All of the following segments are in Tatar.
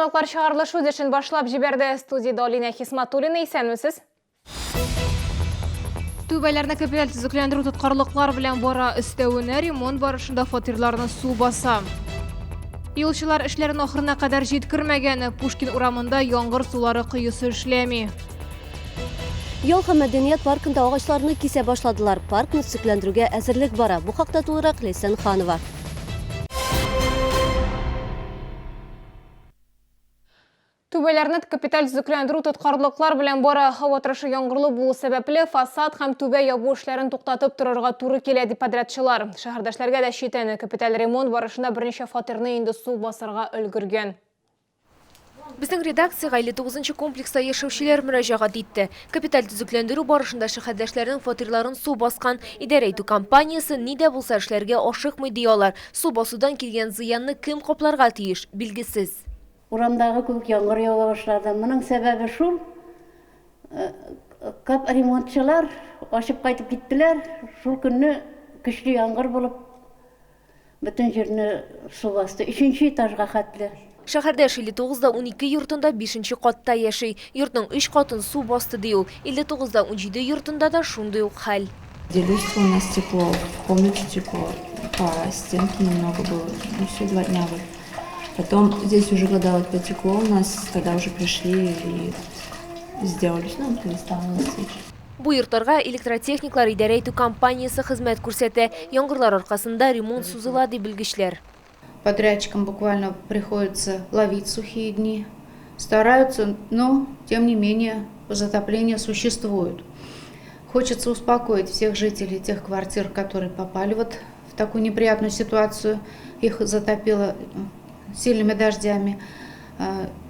Яңалыклар чыгарылыш үз эшен башлап җибәрде. Студиядә Алинә Хисматуллина, исәнмесез. Түбәләрне капиталь төзекләндерү тоткарлыклар белән бара. Өстәвенә ремонт барышында фатирларны су баса. Юлчылар эшләрен ахырына кадәр җиткермәгән. Пушкин урамында яңгыр сулары коесы эшләми. Ял һәм мәдәният паркында агачларны кисә башладылар. Паркны төзекләндерүгә әзерлек бара. Бу хакта тулырак Ләйсән Ханова. Түбәләрне капиталь төзекләндерү тоткарлыклар белән бара. Һава торышы яңгырлы булу сәбәпле, фасад һәм түбә ябу эшләрен туктатып торырга туры килә, ди подрядчылар. Шәһәрдәшләргә дә читен. Капиталь ремонт барышында берничә фатирны инде су басарга өлгергән. Безнең редакциягә 59 нчы комплекста яшәүчеләр мөрәҗәгать итте. Капиталь төзекләндерү барышында шәһәрдәшләрнең фатирларын су баскан. Идарә итү компаниясе ни дә булса эшләргә ашыкмый, ди алар. Су басудан килгән зыянны кем капларга тиеш, билгесез. Урамдагы кебек яңгыр ява башлады. Моның сәбәбе шул, капремонтчылар ачып кайтып киттеләр. Шул көнне көчле яңгыр булып, Бөтен җирне су басты. Өченче этажга хәтле. Шәһәрдәш 59 да 12 йортында бишенче катта яши. Йортның өч катын су басты, ди ул. 59 да 17 йортында да шундый ук хәл. Делюсь, у нас тепло, в комнате тепло, по стенке немного было, ну все, 2 дня вот. Потом здесь уже когда вот потекло у нас, тогда уже пришли и сделали, ну, перестало течь. Бу йортларга электротехниклар идарә итү компаниясе хезмәт күрсәтә. Яңгырлар аркасында ремонт сузыла, ди белгечләр. Подрядчикам буквально приходится ловить сухие дни. Стараются, но, тем не менее, затопление существует. Хочется успокоить всех жителей тех квартир, которые попали вот в такую неприятную ситуацию, их затопило сильными дождями,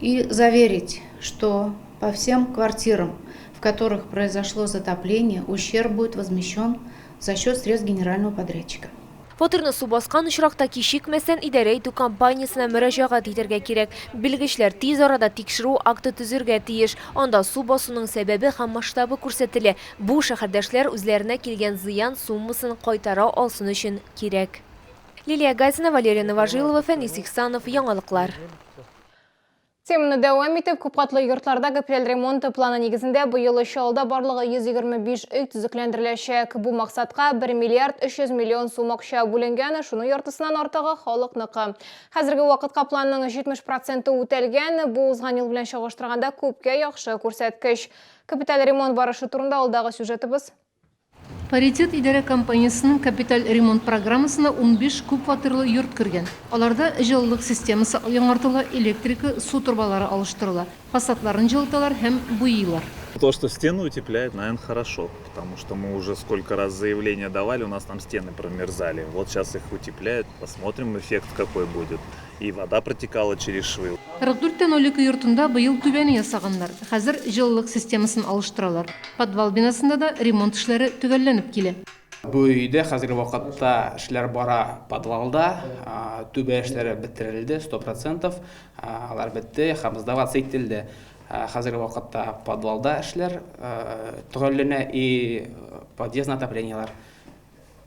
и заверить, что по всем квартирам, в которых произошло затопление, ущерб будет возмещен за счет средств генерального подрядчика. Фатирны су баскан очракта кичекмәстән идарә итү компаниясенә мөрәҗәгать итәргә кирәк. Белгечләр тиз арада тикшерү акты төзергә тиеш. Анда су басуның сәбәбе һәм масштабы күрсәтелә. Бу шәһәрдәшләр үзләренә килгән зыян суммасын кайтара алсын өчен кирәк. Лилия Гатина, Валерия Новожилова, Фәнис Ихсанов, Яңалыклар. Теманы дәвам итеп, күпкатлы йортларда капиталь ремонт планы нигезендә быел Чаллыда барлыгы 125 өй төзекләндереләчәк. Бу максатка 1 миллиард 300 миллион сум акча бүленгән, шуның яртысыннан артыгы халыкныкы. Хәзерге вакытка планның 70 проценты үтәлгән, бу узган ел белән чагыштырганда күпкә яхшы күрсәткеч. Капиталь ремонт барышы турында алдагы сюжетыбыз. Паритет идарә компаниясенең капиталь ремонт программасына 15 күп фатирлы йорт кергән. Аларда җылылык системасы яңартыла, электрика, су торбалары алыштырыла, фасадларын җылыталар һәм буйыйлар. То, что стены утепляют, наверное, хорошо, потому что мы уже сколько раз заявления давали, у нас там стены промерзали. Вот сейчас их утепляют, посмотрим, эффект какой будет. И вода протекала через швы. 44 тә 02 йортында быел түбәне ясаганнар, хәзер җылылык системасын алыштыралар. Подвал бинасында да ремонт эшләре төгәлләнеп килә. Бу өйдә хәзерге вакытта эшләр бара подвалда, түбә эшләре бетерелде, 100 процентов, алар бетте һәм сдаваться ителде. Хәзерге вакытта подвалда эшләр төгәлләнә и подъездный отоплениелар.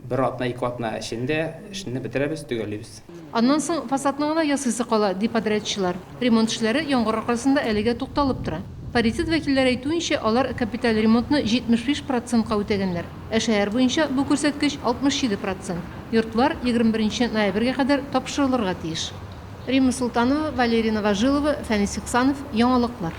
Бер атна, 2 атна эчендә эшне бетерәбез, төгәллибез. Аннан соң фасадны гына ясыйсы кала, ди подрядчылар. Ремонт эшләре яңгыр аркасында әлегә тукталып тора. Паритет вәкилләре әйтүенчә, алар капиталь ремонтны 75 процентка үтәгәннәр. Ә шәһәр буенча бу күрсәткеч 67 процент. Йортлар 21 ноябрьгә кадәр тапшырылырга тиеш. Римма Султанова, Валерий Новожилова, Фәнис Ихсанов, Яңалыклар.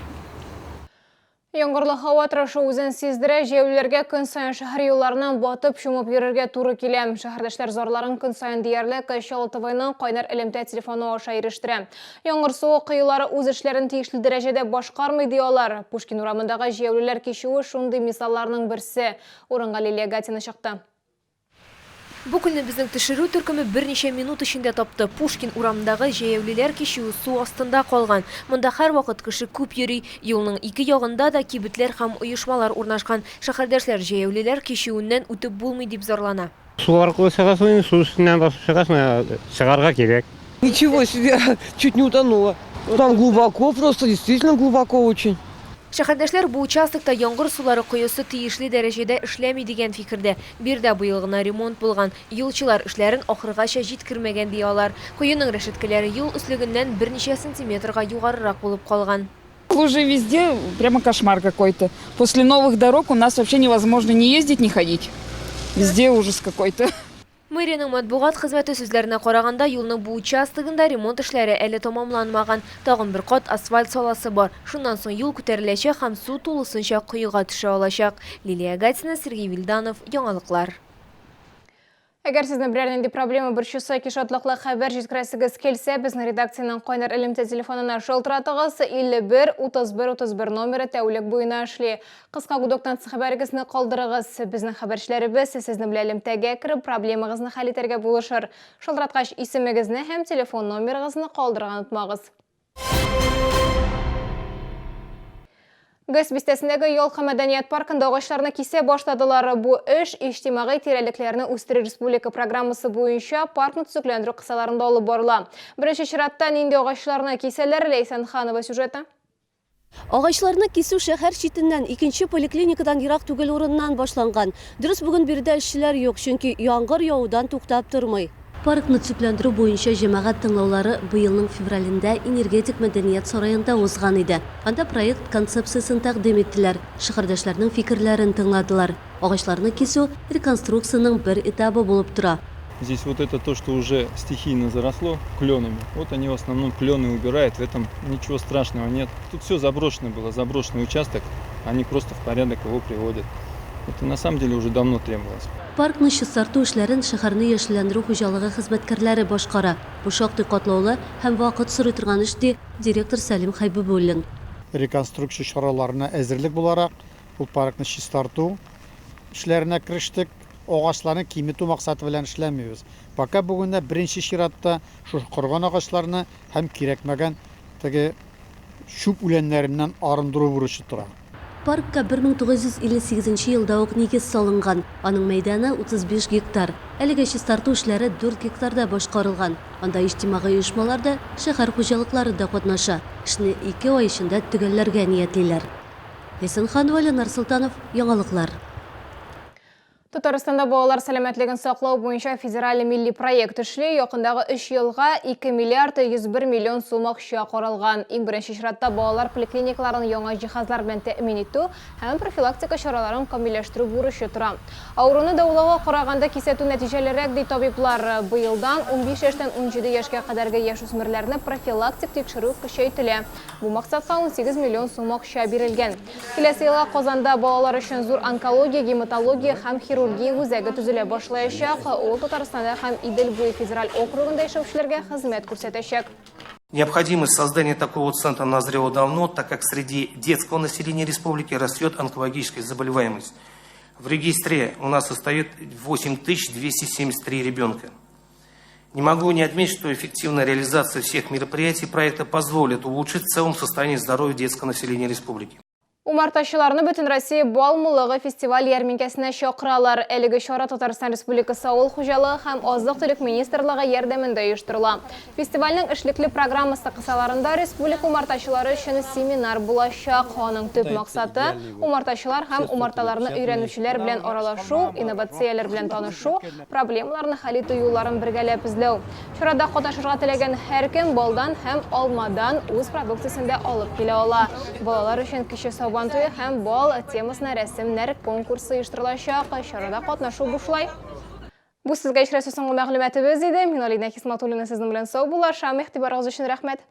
Яңгырлы һава торышы үзен сиздерә, җәяүлеләргә көн саен шәһәр юлларыннан батып чумып йөрергә туры килә. Шәһәрдәшләр зарларын көн саен диярлек Чаллы ТВның кайнар элемтә телефоны аша ирештерә. Яңгыр суы коелары үз эшләрен тиешле дәрәҗәдә башкармый, ди алар. Пушкин урамындагы җәяүлеләр кичүе шундый мисалларның берсе. Урынга Лилия Гатина чыкты. Бу көнне безнең төшерү төркеме берничә минут эчендә тапты. Пушкин урамындагы җәяүлеләр кичүе су астында калган. Монда һәрвакыт кеше күп йөри. Юлның ике ягында да кибетләр һәм оешмалар урнашкан. Шәһәрдәшләр җәяүлеләр кичүеннән үтеп булмый дип зарлана. Су аркылы чыгасың инде, су өстеннән басып чыгасың, чыгарга кирәк. Ничего себе, чуть не утонула. Там глубоко просто, действительно глубоко очень. Шәһәрдәшләр бу участокта яңгыр сулары коесы тиешле дәрәҗәдә эшләми дигән фикердә. Биредә быел гына ремонт булган. Юлчылар эшләрен ахыргача җиткермәгән, ди алар. Коеның рәшәткәләре юл өслегеннән берничә сантиметрга югарырак булып калган. Лужи везде, прямо кошмар какой-то. После новых дорог у нас вообще невозможно ни ездить, ни ходить. Везде ужас какой-то. Мэриянең матбугат хезмәте сүзләренә караганда, юлның бу участогында ремонт эшләре әле тәмамланмаган. Тагын бер кат асфальт саласы бар. Шуннан соң юл күтәреләчәк һәм су тулысынча коега төшә алачак. Лилия Гатина, Сергей Вильданов, Яңалыклар. Әгәр сезне берәр нинди проблема борчыса яки шатлыклы хәбәр җиткерәсегез килсә, безнең редакциянең кайнар элемтә телефонына шалтыратыгыз. 51 31 31 номеры тәүлек буена эшли. Кыска гудоктан хәбәрегезне калдырыгыз. Безнең хәбәрчеләребез сезнең белән элемтәгә кереп, проблемагызны хәл итәргә булышыр. Шалтыраткач, исемегезне һәм телефон номерыгызны калдырырга онытмагыз. ГЭС бистәсендәге Ял һәм мәдәният паркында агачларны кисә башладылар. Бу эш иҗтимагый тирәлекләрне үстерү республика программасы буенча паркны төзекләндерү кысаларында алып барыла. Беренче чиратта нинди агачларны кисәләр, Ләйсән Ханова сюжеты. Агачларны кисү шәһәр читеннән, икенче поликлиникадан ерак түгел урыннан башланган. Дөрес, бүген биредә эшчеләр юк, чөнки яңгыр явудан туктап тормый. Паркны төзекләндерү буенча җәмәгать тыңлаулары быелның февралендә Энергетик мәдәният сараенда узган иде. Анда проект концепциясен тәкъдим иттеләр, шәһәрдәшләрнең фикерләрен тыңладылар. Агачларны кисү реконструкциянең бер этабы булып тора. Здесь вот это то, что уже стихийно заросло кленами. Вот они в основном клены убирают, в этом ничего страшного нет. Тут все заброшено было, заброшенный участок, они просто в порядок его приводят. Это на самом деле уже давно требовалось. Паркны чистарту эшләрен шәһәрне яшелләндерү хуҗалыгы хезмәткәрләре башкара. Бу шактый катлаулы һәм вакыт сорый торган эш, ди директор Сәлим Хәбибуллин. Реконструкция чараларына әзерлек буларак, ул паркны чистарту эшләренә керештек. Агачларны киметү максаты белән эшләмибез. Пока бүген дә беренче чиратта шушы корган агачларны һәм кирәкмәгән теге чүп үләннәреннән арындыру бурычы тора. Паркка 1958 елда ук нигез салынган. Аның мәйданы 35 гектар. Әлегә чистарту эшләре 4 гектарда башкарылган. Анда иҗтимагый оешмалар да, шәһәр хуҗалыклары да катнаша. Эшне ике ай эчендә төгәлләргә ниятлиләр. Ләйсән Ханова, Ленар Солтанов, Яңалыклар. Татарстанда балалар сәламәтлеген саклау буенча федераль милли проект эшли. Якындагы 3 елга 2 миллиард 101 миллион сум акча каралган. Иң беренче чиратта балалар поликлиникаларын яңа җиһазлар белән тәэмин итү һәм профилактика чараларын камилләштерү бурычы тора. Авыруны дәвалауга караганда кисәтү нәтиҗәлерәк, ди табиблар. Быелдан 15 яшьтән 17 яшькә кадәрге яшүсмерләрне профилактик тикшерү көчәйтелә. Бу максатка 18 миллион сум акча бирелгән. Киләсе елга Казанда балалар өчен зур онкология, гематология һәм хирургия үзәге төзелә башлаячак. Ул Татарстанда һәм Идел буе федераль округында яшәүчеләргә хезмәт күрсәтәчәк. Необходимость создания такого центра назрела давно, так как среди детского населения республики растет онкологическая заболеваемость. В регистре у нас состоит 8273 ребенка. Не могу не отметить, что эффективная реализация всех мероприятий проекта позволит улучшить в целом состояние здоровья детского населения республики. Умартачыларны Бөтенроссия бал муллыгы фестиваль ярминкәсенә чакыралар. Әлеге чара Татарстан Республикасы Авыл хуҗалыгы һәм азык-төлек министрлыгы ярдәмендә оештырыла. Фестивальнең эшлекле программасы кысаларында республика умартачылары өчен семинар булачак. Аның төп максаты умартачылар һәм умарталарны өйрәнүчеләр белән аралашу, инновацияләр белән танышу, проблемаларны хәл итү юлларын бергәләп эзләү. Чарада катнашырга теләгән һәркем балдан һәм алмадан үз продукциясен дә алып килә ала. Балалар өчен кече Сабан туе һәм бал темасына рәсемнәр конкурсы оештырылачак. Чарада катнашу бушлай. Бу сезгә ишрәсе соңгы мәгълүматыбыз иде. Мин Алина Хисматуллина сезнең белән саубуллашам. Игътибарыгыз өчен рәхмәт.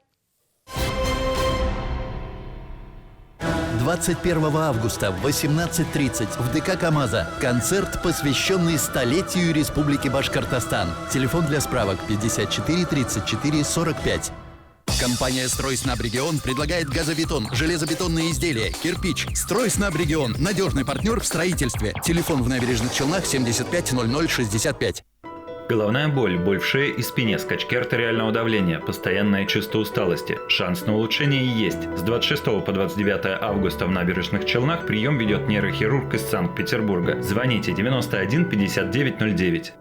21 августа в 18:30 в ДК КАМАЗа концерт, посвященный столетию Республики Башкортостан. Телефон для справок 54 34 45. Компания «Стройснабрегион» предлагает газобетон, железобетонные изделия, кирпич. «Стройснабрегион» – надежный партнер в строительстве. Телефон в Набережных Челнах 75 00 65. Головная боль, боль в шее и спине, скачки артериального давления, постоянное чувство усталости. Шанс на улучшение есть. С 26 по 29 августа в Набережных Челнах прием ведет нейрохирург из Санкт-Петербурга. Звоните 91 59 09.